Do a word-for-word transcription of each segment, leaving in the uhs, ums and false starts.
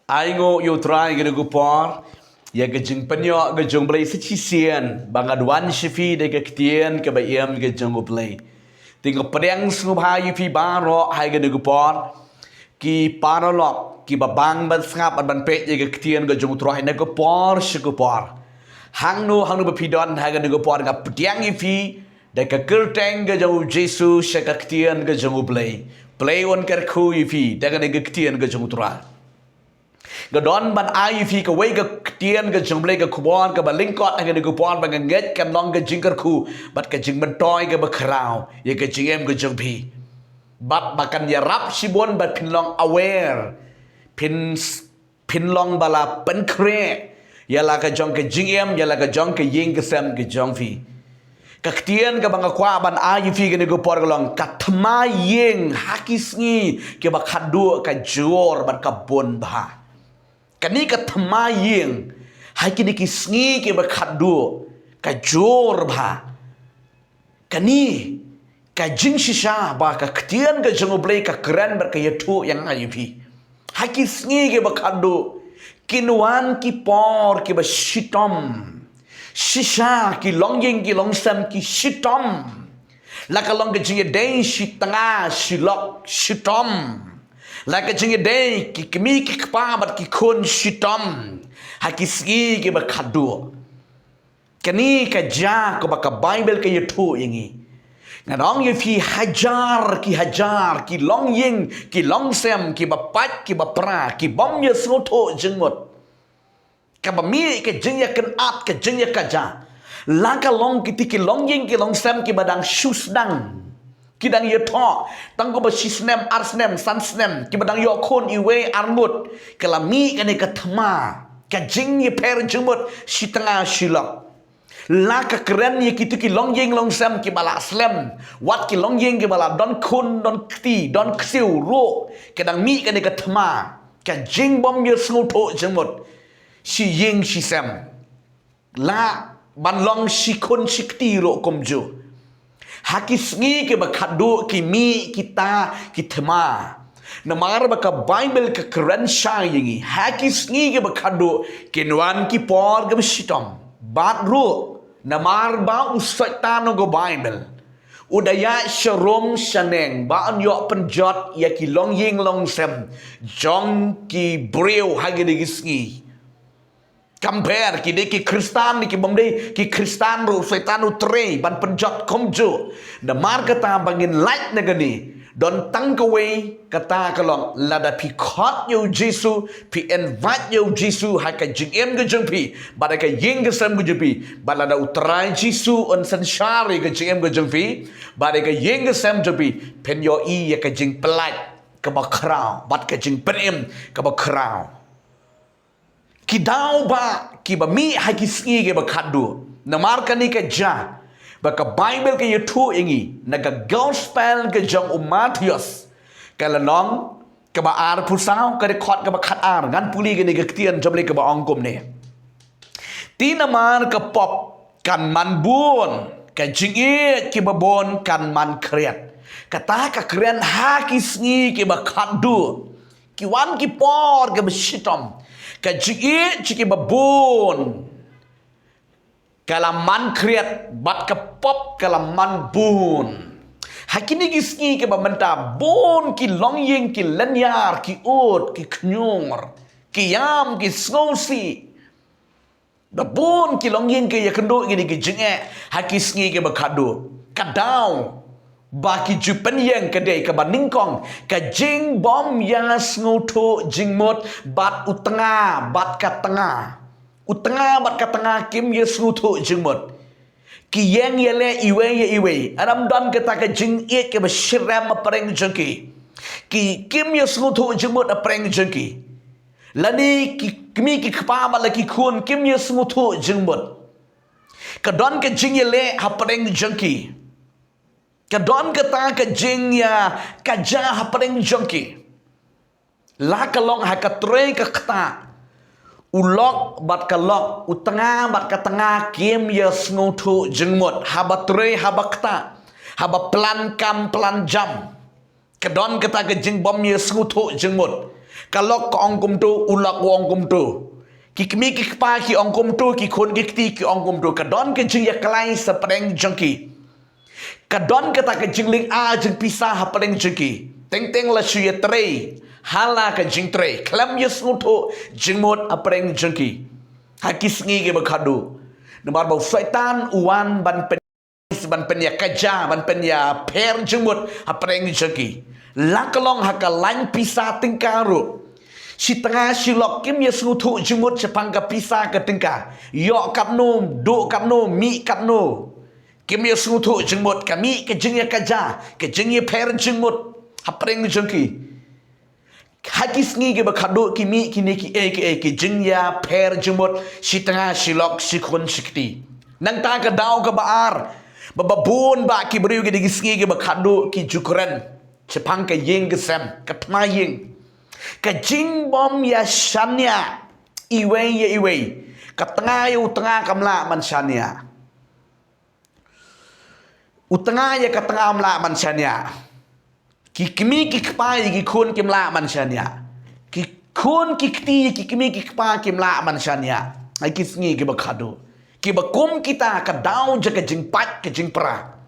Ai nguh ïa U Trai ha kane ka por ïa ka jingpynïoh ka jong U Blei sa shisien ba nga wan sha phi da ka ktien kaba im ka jong U Blei. Te nga pdiang sngewbha ïa phi baroh ha kane ka por, ki paralok kiba bang ban sngap bad ban peit ïa ka ktien ka jong U Trai na ka por sha ka por. Hangno hangno ba phi don ha kane ka por, nga pdiang ïa phi da ka kyrteng ka jong U Jisu sha ka ktien ka jong U Blei. Blei un kyrkhu ïa phi da kane ka ktien ka jong U Trai. Nga don ban ai ïa phi kawei ka ktien ka jong U Blei, ka khubor kaba lyngkot ha kane ka por ba nga ngeit kan long ka jingkyrkhu bad ka jingmyntoi kaba khraw ïa ka jingim ka jong phi. Bad ba kan ïarap shibun ba phin long aware, phin phin long ba la pynkhreh ïa la ka jong ka jingim, ïa la ka jong ka ïing ka sem ka jong phi. Ka ktien kaba nga kwah ban ai ïa phi kane ka por ka long, ka thma ïing ha ki sngi kiba khatduh ka jur bad ka bun bha. Kane ka thma ïing ha kine ki sngi kiba khatduh ka jur bha. Kane ka jingshisha ba ka ktien ka jong U Blei ka kren bad ka ïathuh ïa nga ïa phi. Ha ki sngi kiba khatduh kin wan ki por kiba shitom. Shisha ki longïing ki longsem ki shitom. La ka long ka jingïadei shi tnga shi lok shitom. La ka jingïadei ki kmie ki kpa bad ki khun shitom ha ki sngi kiba khatduh. Kane ka jia kaba ka Baibl ka ïathuh ïa ngi. Ngan ong ïa phi, hajar ki hajar ki longïing ki longsem kiba pait kiba pra ki bym ïasngewthuh jingmut. Kaba mih ka jingïakynad, ka jingïakajia. La ka long kiti ki longïing ki longsem kiba dang shu sdang, ki dang ïathoh tang kumba shi snem, ar snem, san snem, kiba dang ïoh khun iwei ar ngut. Ka la mih kane ka thma, ka jingïapher jingmut shi tnga shi lok. La ka kren ïa kito ki longïing longsem kiba la slem, wat ki longïing kiba la don khun, don kti, don ksiew ruh, ka dang mih kane ka thma, ka jingbym ïasngewthuh jingmut shi ïing shi sem. La ban long shi khun shi kti ruh kumjuh. Ha ki sngi kiba khatduh ki mih kita ki thma. Namar ba ka Baibl ka kren shai ïa ngi, ha ki sngi kiba khatduh kin wan ki por kiba shitom. Bad ruh namar ba u Soitan, u ka Baibl, u da ïaid sharum shaneng ba un ïoh pynjot ïa ki longïing longsem jong ki briew ha kine ki sngi. Kam pher ki dei ki Khristan ne ki bym dei ki Khristan ruh, u Soitan u trei ban pynjot kumjuh. Namar kata ba ngin lait na kane, don tang kawei, kata ka long, lada phi khot ïa u Jisu, phi invite ïa u Jisu ha ka jingim ka jong phi bad ha ka ïing ka sem ka jong phi, bad lada u Trai Jisu un synshar ïa ka jingim ka jong phi bad ha ka ïing ka sem jong phi, phin ïohi ïa ka jingpyllait kaba khraw bad ka jingpynim kaba khraw. Ki daw ba kiba mih ha ki sngi kiba khatduh. Namar kane ka jia ba ka Baibl ka ïathuh ïa ngi na ka Gospel ka jong u Mathaios, ka lynnong kaba arphew saw, ka dkhot kaba khatar. Ngan pule kane ka ktien jong U Blei kaba ong kumne: Te namar ka pop kan man bun, ka jingïeit kiba bun kan man khriat. Kata ka kren ha ki sngi kiba khatduh. Ki wan ki por kiba shitom. Ka jingïeit jong kiba bun ka la man khriat bad ka pop ka la man bun. Ha kine ki sngi kiba mynta, bun ki longïing ki lyniar, ki ud, ki khñiur, ki ïam, ki sngewsih. Ba bun ki longïing ki ïakynduh ïa kine ki jingeh ha ki sngi kiba khatduh. Ka daw ba ki ju pynïeng ka dei kaba nyngkong, ka jingbym ïasngewthuh jingmut bad u tnga bad ka tnga. U tnga bad ka tnga kim ïasngewthuh jingmut. Ki ïeng ïaleh iwei ïa iwei. Ym don kata ka jingïeit kaba shitrhem hapdeng jong ki. Ki kim ïasngewthuh jingmut hapdeng jong ki. Lane ki kmie ki kpa bad la ki khun kim ïasngewthuh jingmut. Ka don ka jingïaleh hapdeng jong ki. Ka don kata ka jingïakajia hapdeng jong ki. La ka long ha ka trei ka ktah. U lok bad ka lok, u tnga bad ka tnga kim ïasngewthuh jingmut haba trei haba ktah, haba plan kam plan jam. Ka don kata ka jingbym ïasngewthuh jingmut. Ka lok ka ong kumto, u lok u ong kumto. Ki kmie ki kpa ki ong kumto, ki khun ki kti ki ong kumto. Ka don ka jingïaklai hapdeng jong ki. Ka don kata ka jinglynga jingpisa hapdeng jong ki. Teng teng la shu ïatrei ha la ka jingtrei, khlem ïasngewthuh jingmut hapdeng jong ki. Ha ki sngi kiba khatduh. Namar ba u Soitan u wan ban pyn ban pynïakajia, ban pynïapher jingmut hapdeng jong ki. La ka long ha ka lain pisa tyngka ruh. Shi tnga shi lok kim ïasngewthuh jingmut shaphang ka pisa ka tyngka. Ïoh katno, duh katno, mih katno. Kim ïasngewthuh jingmut, ka mih ka jingïakajia, ka jingïapher jingmut hapdeng jong ki. Ha ki sngi kiba khatduh ki mih kine kiei kiei ki jingïapher jingmut, shi tnga shi lok, shi khun shi kti. Nangta ka daw kaba ar, ba ba bun ba ki briew ki dei ki sngi kiba khatduh ki ju kren shaphang ka ïing ka sem, ka thma ïing. Ka jingbym ïashaniah iwei ïa iwei. Ka tnga ïa u tnga kam lah ban shaniah. U tnga ïa ka tnga um lah ban shaniah. Ki kmie ki kpa ïa ki khun kim lah ban shaniah. Ki khun ki kti ïa ki kmie ki kpa kim lah ban shaniah. Ha ki sngi kiba khatduh. Kiba kum kita ka daw jong ka jingpait ka jingpra.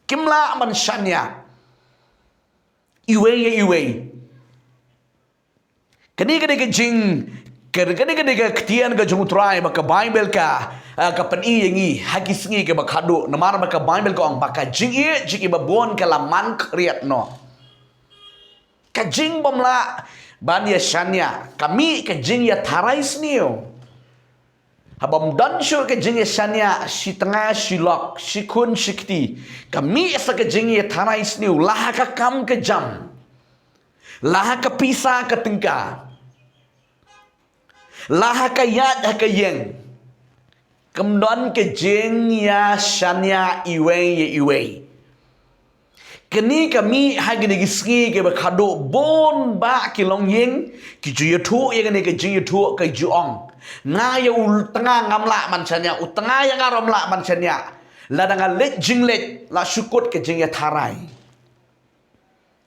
Kim lah ban shaniah iwei ïa iwei. Kane ka dei ka jing, ka, kane ka dei ka ktien ka jong U Trai ba ka Baibl ka, ah, ka pyni ïa ngi ha ki sngi kiba khatduh, namar ba ka Baibl ka ong ba ka jingïeit jong kiba bun ka la man khriat noh. Ka jingbym lah ban ïashaniah, ka mih ka jingïatharai sniew. Haba ym don shuh ka jingïashaniah, shi tnga shi lok, shi khun shi kti, ka mih sa ka jingïatharai sniew, la ha ka kam ka jam. La ha ka pisa ka tyngka. La ha ka ïaid ha ka ïeng. Kam don ka jingïashaniah iwei ïa iwei. Kane ka mih ha kine ki sngi kiba khatduh, bun ba ki longïing ki ju ïathuh ïa kane ka jingïathuh, ka ju ong, nga ïa u tnga ngam lah ban shaniah, u tnga ïa nga ruh um lah ban shaniah. Lada nga leit jingleit, la shu kut ka jingïatharai.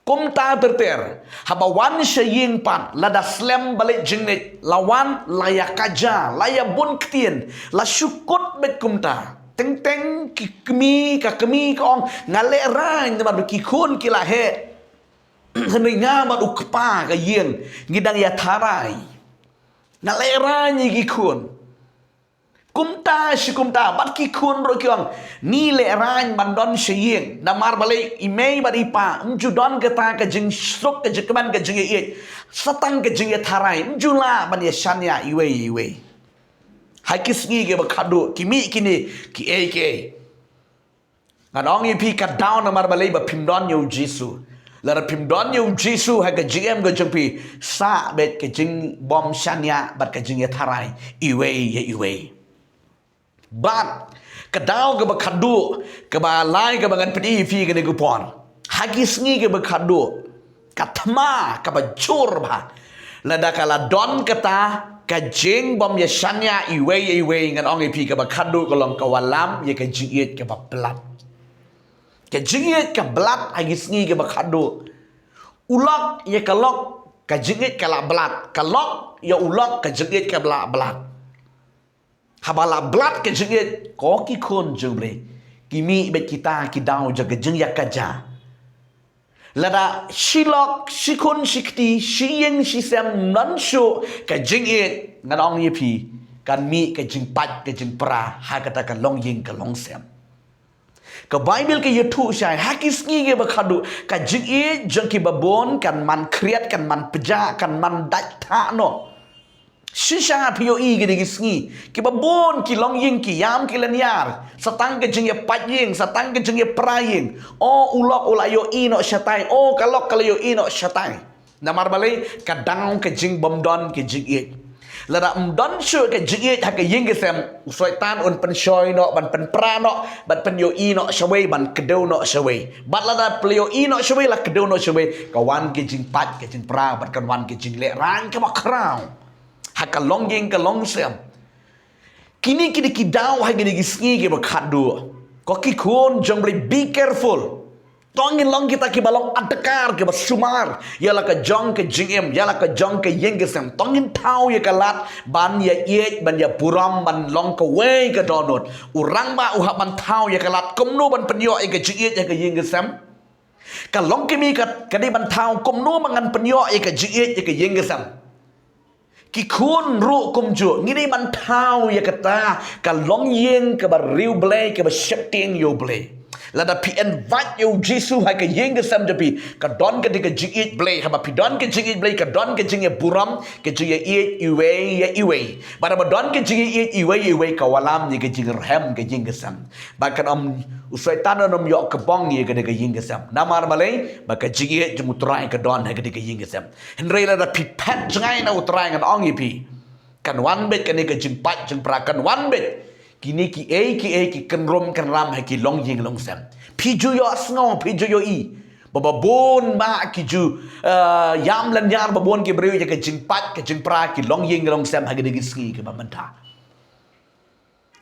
Kumta ter ter, haba wan sha ïing pat, lada slem ba leit jingleit, la wan, la ïakajia, la ïabun ktien, la shu kut beit kumta. Teng teng ki kmie, ka kmie ka ong, nga lehraiñ namar ba ki khun ki la heh. Hynrei nga bad u kpa ka ïing ngi dang ïatharai. Nga lehraiñ ïa ki khun. Kumta shi kumta, bad ki khun ruh ki ong, ngi lehraiñ ban don sha ïing. Namar balei, i mei bad i pa, ym ju don kata ka jingsuk, ka jingkmen, ka jingïeit. Sa tang ka jingïatharai, ym ju lah ban ïashaniah iwei iwei. Ha ki sngi kiba khatduh, ki mih kine kiei kiei. Ngan ong ïa phi, ka daw namar balei ba phim don ïa u Jisu. Lada phim don ïa u Jisu ha ka jingim ka jong phi, sah beit ka jingbym shaniah bad ka jingïatharai iwei ïa iwei. Bad ka daw kaba khatduh, kaba lai kaba ngan pyni ïa phi kane ka por. Ha ki sngi kiba khatduh, ka thma kaba jur bha. Lada ka la don kata ka jingbym ïashaniah iwei ïa iwei, ngan ong ïa phi, kaba khatduh ka long ka wallam ïa ka jingïeit kaba blat. Ka jingïeit ka blat ha ki sngi kiba khatduh. U lok ïa ka lok ka jingïeit ka la blat. Ka lok ïa u lok ka jingïeit ka la blat. Haba la blat ka jingïeit, ko ki khun jong U Blei, ki mih beit kita ki daw jong ka jingïakajia. Lada shi lok, shi khun, shi kti, shi ïing, shi sem, ym don shuh ka jingïeit, ngan ong ïa phi, kan mih ka jingpait ka jingpra ha kata ka longïing ka longsem. Ka Baibl ka ïathuh shai, ha ki sngi kiba khatduh, ka jingïeit jong kiba bun kan man khriat, kan man pjah, kan man dait thah noh. Shisha phi ïohi kine ki sngi, kiba bun ki longïing ki ïam ki lyniar. Sa tang ka jingïapait ïing, sa tang ka jingïapra ïing. O, u lok u la ïohi noh shatai, o, ka lok ka la ïohi noh shatai. Namar balei, ka daw ka jingbym don ka jingïeit. Lada ym don shuh ka jingïeit ha ka ïing ka sem, u Soitan un pynshoi noh, ban pynpra noh, ban pynïohi noh shawei, ban kdew noh shawei. Bad lada pynïohi noh shawei, la kdew noh shawei, ka wan ka jingpait ka jingpra, bad kan wan ka jinglehraiñ kaba khraw ha ka longïing ka longsem. Kine ki dei ki daw ha kine ki sngi kiba khatduh. Ko ki khun jong U Blei, be careful. To ngin long kita kiba long adkar, kiba sumar ïa la ka jong ka jingim, ïa la ka jong ka ïing ka sem. To ngin thaw ïa ka lad ban ïa ïeit, ban ïa burom, ban long kawei ka dohnud. U rangbah u hap ban thaw ïa ka lad kumno ban pynïoh ïa ka jingïeit ïa ka ïing ka sem. Ka longkmie ka, ka dei ban thaw kumno ba ngan pynïoh ïa ka jingïeit ïa ka ïing ka sem. Ki khun ruh kumjuh, ngi dei ban thaw ïa kata ka longïing kaba riewblei, kaba sheptieng ïa U Blei. Lada phi invite ïa U Jisu ha ka ïing ka sem jong phi, ka don ka dei ka jingïeit Blei. Haba phi don ka jingïeit Blei, ka don ka jingïaburom, ka jingïaieit iwei ïa iwei. Bad haba don ka jingïaieit iwei ïa iwei, ka wallam ïa ka jingrhem ka ïing ka sem. Bad kan ym, u Soitan un ym ïoh kbong ïa ka dei ka ïing ka sem. Namar balei? Ba ka jingïeit jong U Trai ka don ha ka dei ka ïing ka sem. Hynrei lada phi phet jngai na U Trai, ngan ong ïa phi, kan wan beit kane ka jingpait jingpra, kan wan beit kine kiei kiei ki kynrum kynram ha ki longïing longsem. Phi ju ïohsngew, phi ju ïohi ba babun bah ki ju, eh, ïam lynñiar babun ki briew ïa ka jingpait ka jingpra ki longïing longsem ha kine ki sngi kiba mynta.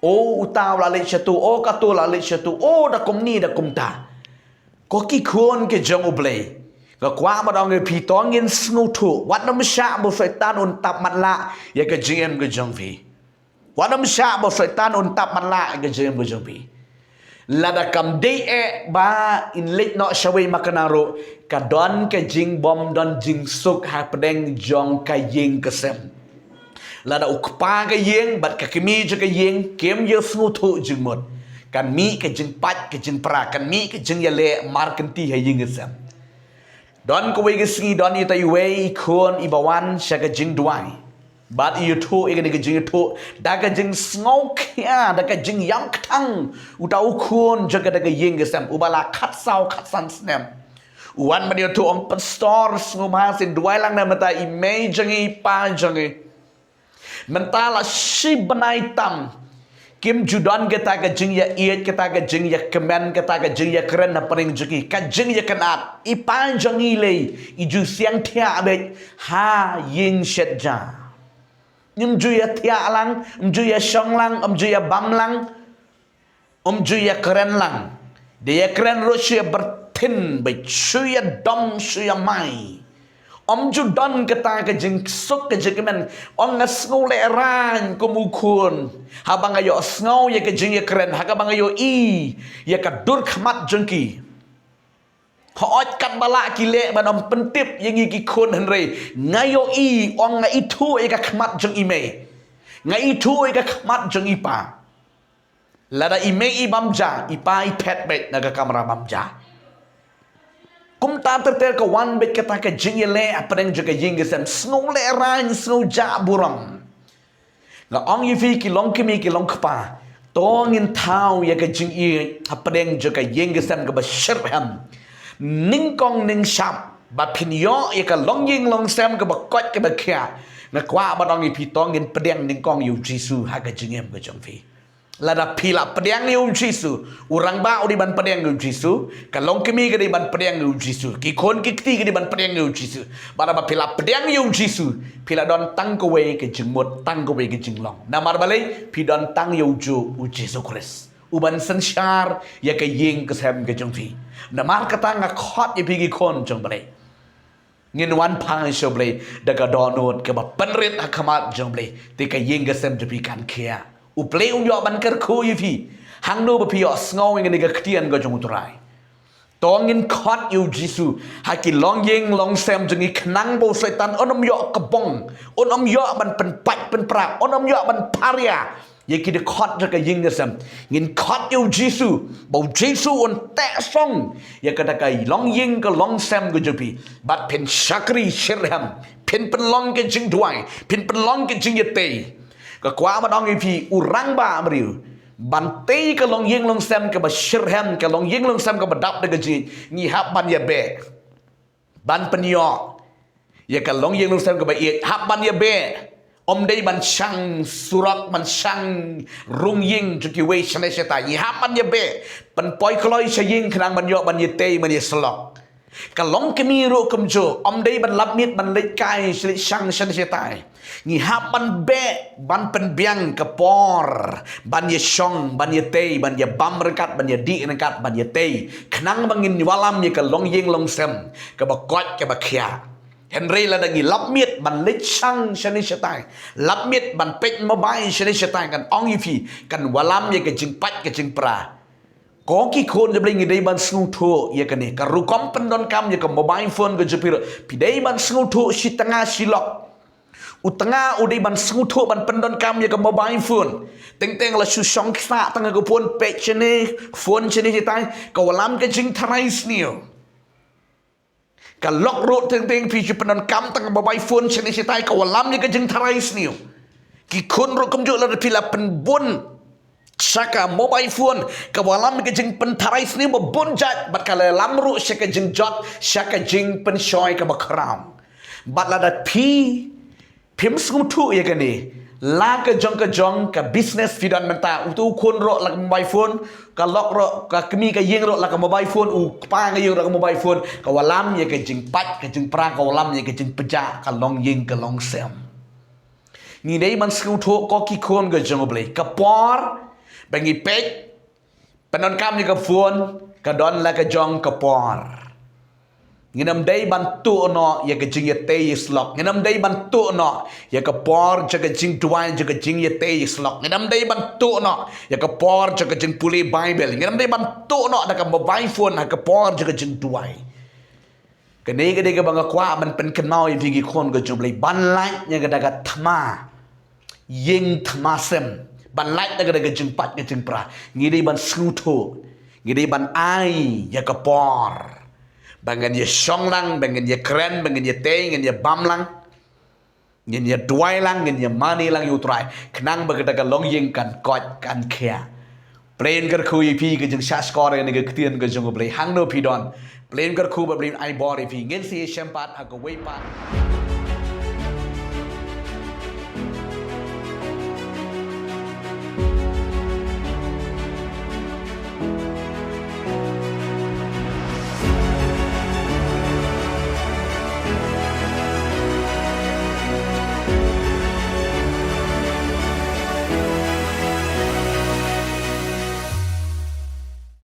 O uta u la leit shatu, o katu la leit shatu, o da kumne da kumta. Ko ki khun ki jong U Blei, nga kwah ban ong ïa phi, to ngin sngewthuh. Wat nym shah ba u Soitan un tap matlah ïa ka jingim ka jong phi. Wat nym shah ba u Soitan un tap matlah ïa ka jingim ka jong phi. Lada kam dei eh ba in leit noh shawei makna ruh, ka don ka jingbym don jingsuk hapdeng jong ka ïing ka sem. Lada u kpa ka ïing bad ka kmie jong ka ïing kim ïohsngew thuh jingmut, kan mih ka jingpait ka jingpra, kan mih ka jingïaleh markynti ha ïing ka sem. Don kawei ka sngi, don ita iwei i khun iba wan sha ka jingduwai. Bad i ïathuh ïa kane ka jingïathuh da ka jingsngewkhia, da ka jingïam kthang. Uta u khun jong kata ka ïing ka sem, uba la khatsaw khatsan snem, u wan ban ïathuh, ong, Pastor, sngewbha sien duwai lang na mynta i mei jong ngi, i pa jong ngi. Mynta la shi bnai tam kim ju don kata ka jingïaieit, kata ka jingïakmen, kata ka jingïakren hapdeng jong ki. Ka jingïakynad, i pa jong ngi lei i ju siang thiah beit ha ïing shet ja. Ym ju ïathiah lang, ym ju ïashong lang, ym ju ïabam lang, ym ju ïakren lang. Da ïakren ruh shu ïabyrthin beit, shu ïadom, shu ïamai. Ym ju don kata ka jingsuk ka jingkmen. Ong, nga sngewlehraiñ kum u khun. Haba nga ïohsngew ïa ka jingïakren, ha kaba nga ïohi ïa ka dur khmat jong ki. Hooid katba lah ki leh ban ym pyntip ïa ngi ki khun, hynrei nga ïohi, ong, nga ithuh ïa ka khmat jong i mei, nga ithuh ïa ka khmat jong i pa. Lada i mei i bam ja, i pa i phet beit na ka kamra bam ja. Kumta ter ter ka wan beit kata ka jingïaleh hapdeng jong ka ïing ka sem, sngewlehraiñ, sngewjah burom. Nga ong ïa phi ki longkmie ki longkpa, to ngin thaw ïa ka jingïeit hapdeng jong ka ïing ka sem kaba shitrhem. Nyngkong nyngshap ba phin ïoh ïa ka longïing longsem kaba koit kaba khiah, nga kwah ban ong ïa phi, to ngin pdiang nyngkong ïa u Jisu ha ka jingim ka jong phi. Lada phi la pdiang ïa u Jisu, u rangbah u dei ban pdiang ïa u Jisu, ka longkmie ka dei ban pdiang ïa u Jisu, ki khun ki kti ki dei ban pdiang ïa u Jisu. Bad haba phi la pdiang ïa u Jisu, phi la don tang kawei ka jingmut, tang kawei ka jinglong. Namar balei? Phi don tang ïa u juh, u Jisu Khrist, u ban synshar ïa ka ïing ka sem ka jong phi. Namar kata nga khot ïa phi ki khun jong U Blei, ngin wan phai sha U Blei da ka dohnud kaba pynrit ha khmat jong U Blei, te ka ïing ka sem jong phi kan khiah. U Blei un ïoh ban kyrkhu ïa phi hangno ba phi ïohsngew ïa kane ka ktien ka jong U Trai. To ngin khot ïa u Jisu ha ki longïing longsem jong ngi khnang ba u Soitan un ym ïoh kbong, un ym ïoh ban pynpait pynpra, un ym ïoh ban pharia ïa ki dkhot jong ka ïing ka sem. Ngin khot ïa u Jisu, ba u Jisu un teh song ïa kata ka longïing ka longsem ka jong phi, bad phin shakri shitrhem, phin pynlong ka jingduwai, phin pynlong ka jingïatei. Nga kwah ban ong ïa phi, u rangbah briew, ban tei ka longïing longsem kaba shitrhem, ka longïing longsem kaba dap da ka jingïeit, ngi hap ban ïabeh ban pynïoh ïa ka longïing longsem kaba ïeit, hap ban ïabeh. Ym dei ban shang surok, ban shang rung ïing jong kiwei sha lei sha tai. Ngi hap ban ïabeh, pynpoi kloi sha ïing khnang ban ïoh ban ïatei, ban ïasyllok. Ka longkmie ruh kumjuh, ym dei ban lap miet ban leit kai, leit shang shane shatai. Ngi hap ban beh, ban pynbiang ka por ban ïashong, ban ïatei, ban ïabam ryngkat, ban ïadih ryngkat, ban ïatei, khnang ba ngin wallam ïa ka longïing longsem kaba koit kaba khiah. Hynrei lada ngi lap miet ban leit shang shane shatai, lap miet ban peit mobile shane shatai, ngan ong ïa phi, kan wallam ïa ka jingpait ka jingpra. Ko ki khun jong U Blei, ngi dei ban sngewthuh ïa kane. Ka rukom pyndonkam ïa ka mobile phone ka jong phi ruh, phi dei ban sngewthuh shi tnga shi lok. U tnga u dei ban sngewthuh ban pyndonkam ïa ka mobile phone. Teng teng la shu shong ktah tang ha ka phone, peit shane, phone shane shatai, ka wallam ka jingtharai sniew. Ka lok ruh, teng teng phi shu pyndonkam tang ka mobile phone shane shatai, ka wallam ïa ka jingtharai sniew. Ki khun ruh kumjuh, lada phi la pynbun sha ka mobile phone, ka wallam ïa ka jingpyntharai sniew ba bun jait, bad ka la lam ruh sha ka jingjot, sha ka jingpynshoi kaba khraw. Bad lada phi, phim sngewthuh ïa kane, la ka jong ka jong ka business phi don mynta, uto u khun ruh la ka mobile phone, ka lok ruh, ka kmie ka ïing ruh la ka mobile phone, u kpa ka ïing ruh ka mobile phone, ka wallam ïa ka jingpait ka jingpra, ka wallam ïa ka jingpjah ka longïing ka longsem. Ngi dei ban sngewthuh ko ki khun ka jong U Blei, ka por ba ngi peit pyndonkam ïa ka phone, ka don la ka jong ka por. Ngin ym dei ban tuh noh ïa ka jingïatei ïasyllok. Ngin ym dei ban tuh noh ïa ka por jong ka jingduwai, jong ka jingïatei ïasyllok. Ngin ym dei ban tuh noh ïa ka por jong ka jingpule Bible. Ngin ym dei ban tuh noh da ka mobile phone ha ka por jong ka jingduwai. Kane ka dei kaba nga kwah ban pynkynmaw ïa phi ki khun ka jong U Blei, ban lait ïa ka da ka thma ïing thma sem, ban lait ïa ka da ka jingpait ka jingpra. Ngi dei ban sngewthuh, ngi dei ban ai ïa ka por ba ngin ïashong lang, ba ngin ïakren, ba ngin ïatei, ngin ïabam lang, ngin ïaduwai lang, ngin ïamane lang ïa U Trai, khnang ba ka da ka longïing kan koit kan khiah. Blei un kyrkhu ïa phi ka jingshah shkor ïa kane ka ktien ka jong U Blei hangno phi don. Blei un kyrkhu bad Blei un ai bor ïa phi. Ngin sa ïashem pat ha kawei pat.